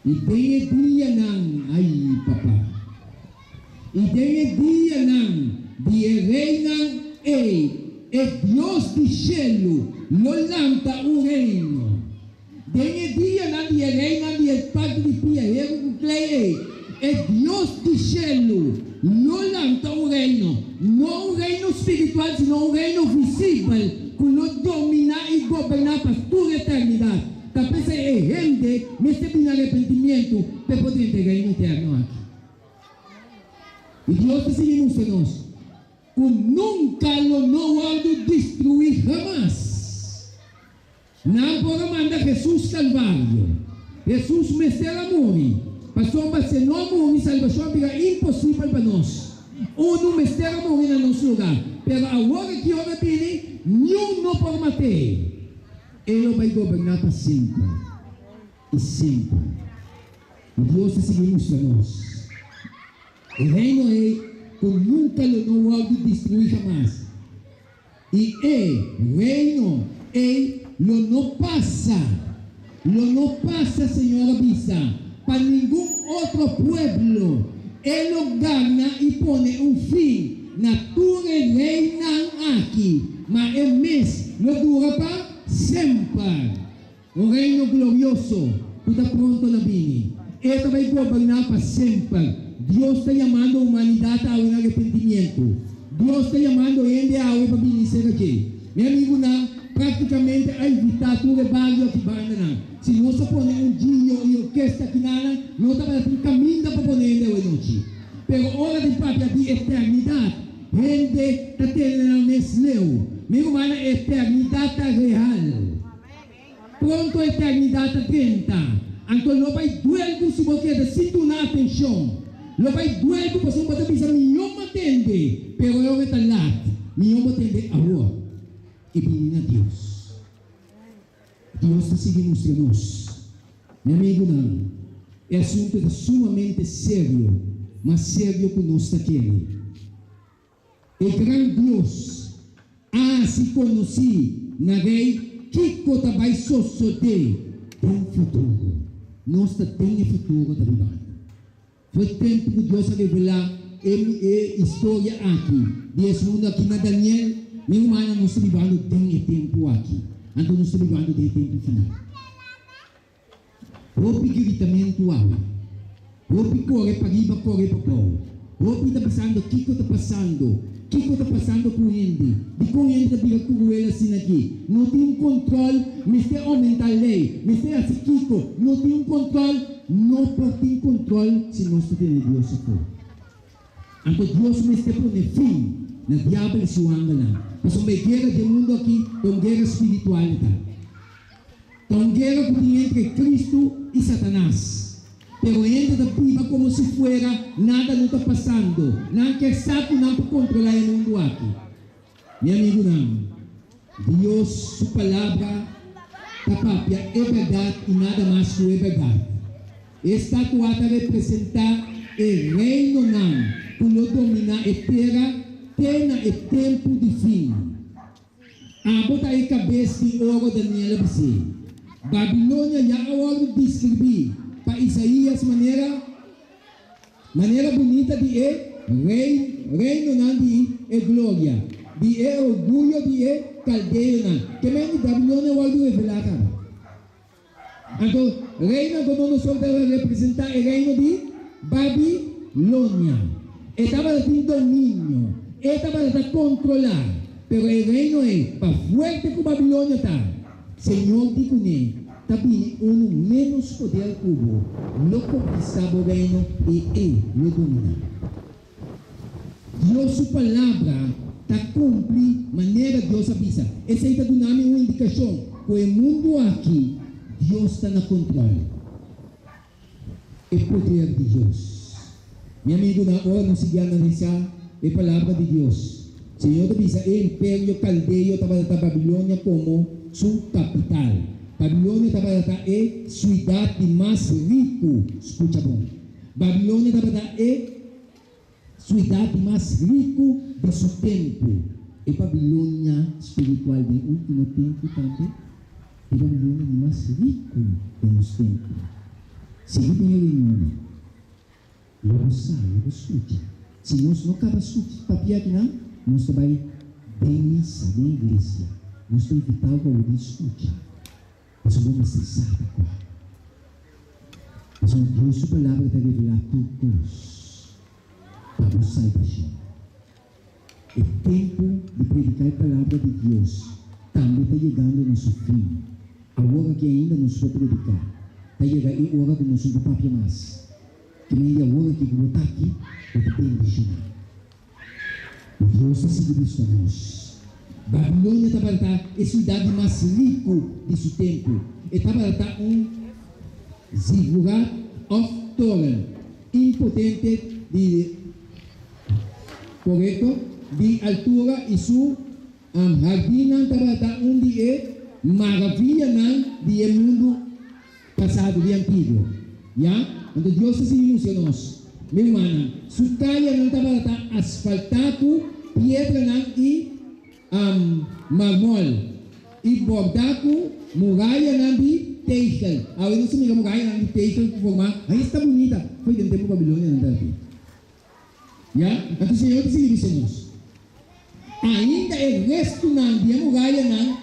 I den e dianan, ai, papa, i den e dianan di e reinan ei, e Dios di shelu lo lanta un reino. Den e dianan di e reinan di e parti di pia heru ku klei ei, e Dios di shelu lo lanta un reino, no un reino spiritual sino un reino visibel ku lo dominá i goberná pa tur eternidat. Ta p'esei e hende mester bini arepentimientu p'e por drenta e reino eterno aki. I Dios ta sigui mustra nos ku nunka lo no wòrdu destruí hamas. Nan por a manda Hesus Kalvario. Hesus mester a muri, pasobra si e no a muri salbashon a bira imposibel pa nos. Unu mester a muri na nos lugá, pero awor aki ora bini, niun no por mat'é. E lo bai goberná pa semper i semper. I Dios ta sigui mustra nos e Reino ei ku nunka lo no wòrdu destruí hamas. I e reino ei lo no pasa, lo no pasa, Señor a bisa, pa ningun otro pueblo. E lo gana i pone un fin na tur e reinan aki, ma e mes lo dura pa semper. Un reino glorioso ku ta pronto na bini. E ta bai goberná pa semper. Dios ta yamando humanidat awe na arepentimientu. Dios ta yamando hende awe pa bini serka dje. Mi amigunan práktikamente a invitá tur e bario aki bandanan. Si nos a pone un gio i orkesta akinanan, no tabata tin kaminda pa pone hende awe nochi. Pero ora di papia di eternidat, hende ta tene nan mes leu. Mi rumannan, eternidat ta real. Pronto eternidat ta drenta, anto lo bai duel ku si bo keda sin duna atenshon. Lo bai duel ku pasobra bo ta bisa mihó bo tende, pero e ora ta lat. Mihó bo tende awor i bini na Dios. Dios ta sigui mustra nos. Mi amigunan, e asuntu ta sumamente serio, mas serio ku nos ta kere. E gran Dios a hasi konosí na Rei kiko ta bai sosodé den futuro. Nos ta den e futuro ta bibando. For e tempu ku Dios a revelá e e historia aki di es mundu aki na Daniel, mi rumannan, nos ta bibando den e tempu aki. Anto nos ta bibando den e tempu final. Hopi gritamentu awe. Hopi kore pariba kore pabou. Hopi ta bisando kiko ta pasando, kiko ta pasando ku hende, dikon hende ta bira kruel asina aki, no tin un kontrol, mester oumentá lei, mester hasi kiko, no tin un kontrol, no por tin kontrol si nos ta tene Dios afó. Anto Dios mester pone fin na diabel i su angelnan, pasobra e guera di e mundu aki ta un guera spiritual e ta. Ta un guera ku tin entre Kristu i Satanas. Pero hende ta biba komo si fuera nada no ta pasando. Nan kier sa ku nan por kontrolá e mundu aki. Mi amigunan, Dios su Palabra ta papia e bèrdat i nada mas ku e bèrdat. E statua ta representá e reinonan ku lo dominá e tera te na e tempu di fin. Abo ta e kabes di oro, Daniel a bis'é. Babilonia ya a wòrdu deskribí pa Isaías manera manera bunita di e rei reinonan di e gloria, di e orguyo di e kaldeonan. Ke men di Babilonia a wòrdu revelá kaba. Anto, Rei Nabucodonosor tabata representá e reino di Babilonia. E tabata tin dominio, e tabata ta kontrolá. Pero e reino ei, pa fuerte ku Babilonia ta, Señor di kuné, ta bini unu ménos poder ku bo, lo konkistá bo reino i e lo dominá. Dios su palabra ta kumpli manera Dios a bisa. Esei ta duna mi un indikashon ku e mundu aki Dios ta na kontrol. E poder di Dios. Mi amigunan, ora nos sigui analisá e palabra di Dios, Señor ta bisa e imperio kaldeo tabata ta Babilonia komo su kapital. Babilonia tabata ta e suidat di mas riku. Skucha bon. Babilonia tabata e suidat di mas riku di su tempu. E Babilonia spiritual den ultimo tempu tambe e Babilonia di mas riku den nos tempu. Sigui den e reunionnan. Lo bo sa, lo bo skucha. Si nos no kaba skucha papia akinan, nos ta bai den misa, den iglesia. Nos ta invitá bo pa bo bin skucha. Pasobra bo mester sa ta kua. Pasobra Dios su Palabra ta revelá tur kos pa bo salbashon. E tempu di prediká e Palabra di Dios tambe ta yegando na su fin. Awor aki ainda nos por prediká. Ta yega e ora ku nos no por papia mas. Ke men di awor aki ku bo ta aki, bo ta bendishoná. I Dios ta sigui buska nos. Babilonia tabata e siudat di mas riku di su tempu. E tabata un zigurat òf toren impotente di. Korekto, di altura i su hardinnan tabata un di e maravianan di e mundu pasado, di antiguo. Ya, anto Dios ta sigui mustra nos, mi rumannan, su kayanan tabata asfaltá ku piedranan i marmòl, i bòrdá ku murayanan di tegel. Awe nos ta mira murayanan di tegel ku formá, ai esta bunita! Foi den tempu Babilonianan tabata. Ya, anto Señor ta sigui bisa nos, Ainda e restunan di e murayanan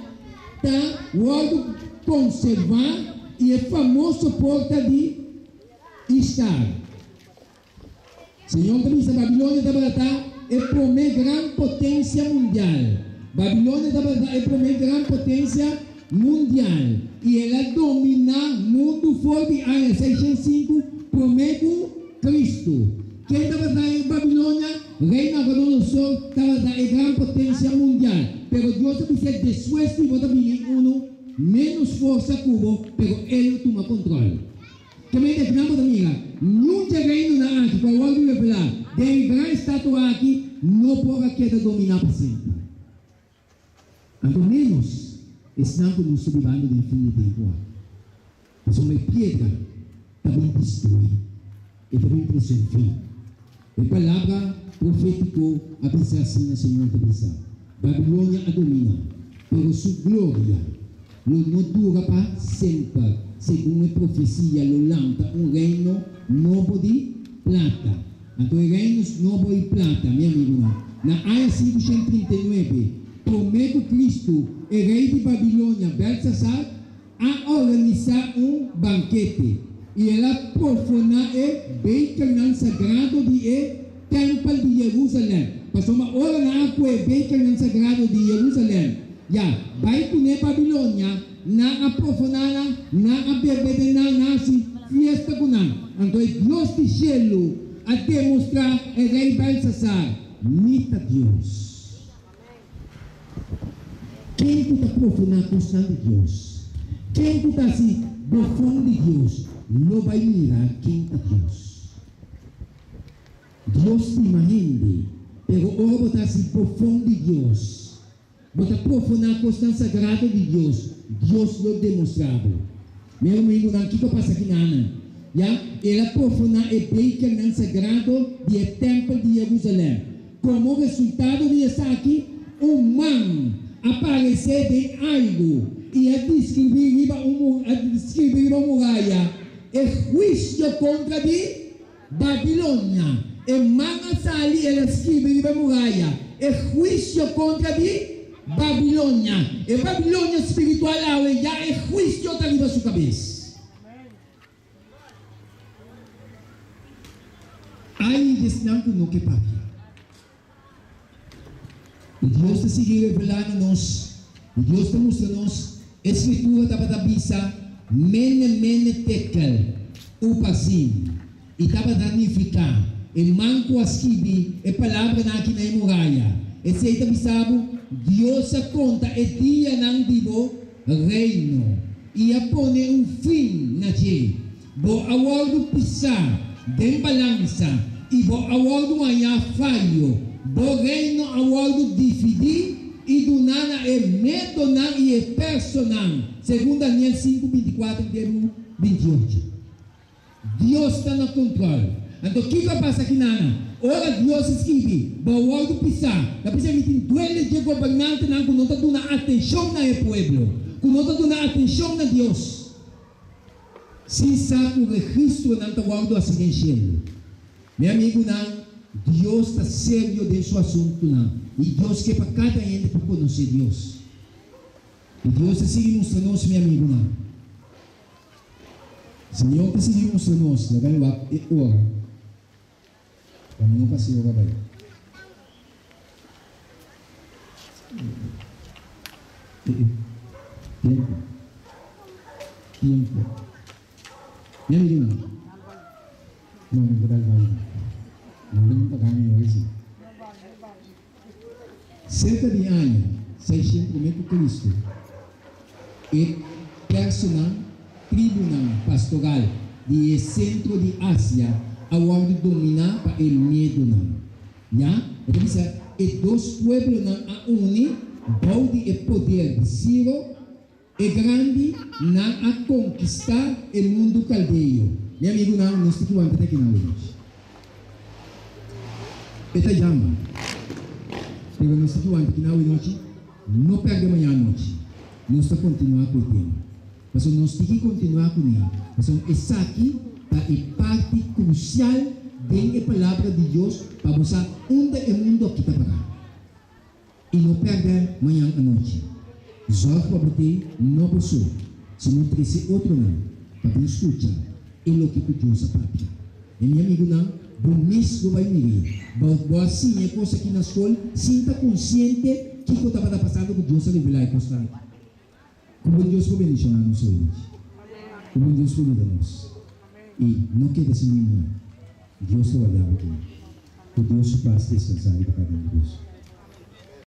ta wòrdu konservá i e famoso porta di Ishtar. Señor ta bisa, Babilonia tabata e promé gran potensia mundial. Babilonia tabata e promé gran potensia mundial i el a dominá mundu for di aña 605 promé ku Cristo. Ken tabata e Babilonia? Rey Nabucodonosor tabata e gran potencia mundial. Pero Dios a bis'é, Despues di bo ta bini unu menos forsa cu bo, pero e lo tuma control. Ke mei di akinan bo ta mira, niun dje reinonan aki cu a wordu revelá den e gran estatua aki no por a keda dominá pa semper. Anto ménos esnan ku nos ta bibando den fin di tempu aki. Pasobra e piedra ta bin destruí, e ta bin trese un fin. E palabra profétiko a bisa asina, Señor ta bisa, Babilonia a dominá, pero su gloria lo no dura pa semper. Segun e profesia lo lanta un reino nobo di plata. Anto e reino nobo i plata, mi amigunan. Na aña 539 promé ku Kristu, e rei di Babilonia, Belsasar, a organisá un bankete, i el a profoná e bekernan sagrado di e tèmpel di Jerusalèm. Pasobra ora nan a kue e bekernan sagrado di Jerusalèm, ya, bai kuné Babilonia, Nan a profoná nan, nan a bebe den nan, nan a hasi fiesta ku nan. Anto e Dios di shelu a demostrá e rei Belsasar, Mi ta Dios. Ken ku ta profoná kosnan di Dios, ken ku ta hasi bofon di Dios, lo bai mira ken ta Dios. Dios stima hende, pero ora bo ta hasi bofon di Dios, Bo ta profaná kosnan sagrado di Dios, Dios lo demostrá bo. Mi rumingunan, kiko a pasa ki nanan? Ya, el a profaná e bekernan sagrado di e tèmpel di Jerusalèm. Komo resultado di esaki, un man a paresé den airu i a deskribí riba un a skribí riba un muraya e huisio kontra di Babilonia, e man a sali, el a skibi riba e muraya, e huisio kontra di Babilonia. E Babilonia spiritual awe, ya e huisio ta riba su kabes. Ai di esnan ku no ke papia. I Dios ta sigui revelá na nos, i Dios ta mustra nos, e Skritura tabata bisa, Mene, mene, tekel, uparsin, i tabata nifiká, e man ku a skibi e palabranan aki na e muraya. Esei ta bisa bo, Dios a konta e dianan di bo reino i a pone un fin na dje. Bo a wòrdu pisá den balansa i bo a wòrdu hañá fayo. Bo reino a wòrdu dividí i duná na e medonan i e personan, segun Daniel 5, 24 te ku 28. Dios ta na kontròl. Anto kiko a pasa kinana? Ora Dios a skibi, Bo a wòrdu pisá, ta p'esei mi tin duele dje gobernantenan ku no ta duna atenshon na e pueblo, ku no ta duna atenshon na Dios. Sin sa ku registronan ta wòrdu hasi den shelu. Mi amigunan, Dios ta serio den su asuntunan i Dios ke pa kada hende por konosé Dios. I Dios ta sigui mustra nos, mi amigunan. Señor ta sigui mustra nos, laga mi wak e ora, pa mi no pasa e ora bai. Tiempo. Tiempo. Mi amigunan. No, mi ta dal bai. No, mi ta gana mi ora si. Serka di aña seishent promé ku Kristu, e personan, tribunan pastoral di e sentro di Asia a wòrdu dominá pa e medonan. Ya, e ta bisa, e dos pueblonan a uni bou di e poder di Siro e Grandi, nan a konkistá e mundu kaldeo. Mi amigunan, nos tin ki wanta te akinan awe nochi. E ta yama. Pero nos tin ki wanta akinan awe nochi, no pèrdè mañana anochi. Nos ta kontinuá ku e tema. Pasobra nos tin ki kontinuá kuné, pasobra esaki ta e parti krusial den e Palabra di Dios pa bo sa unda e mundu aki ta pará. I no pèrdè mañan anochi. Zòrg pa bo t'ei no bo so, sino trese otronan pa bin skucha e loke ku Dios a papia. E mi amigunan, bo mes lo bai mir'é. Bo bo a siña e kos aki na skol sin ta konsiente kiko tabata pasando ku Dios a revelá e kosnan aki. Ku bon Dios por bendishoná nos hoy nochi. Ku bon Dios por yuda nos. I no keda sin mi mañan. Dios ta warda bo kinan. Ku Dios su pas deskansá riba kada un di boso.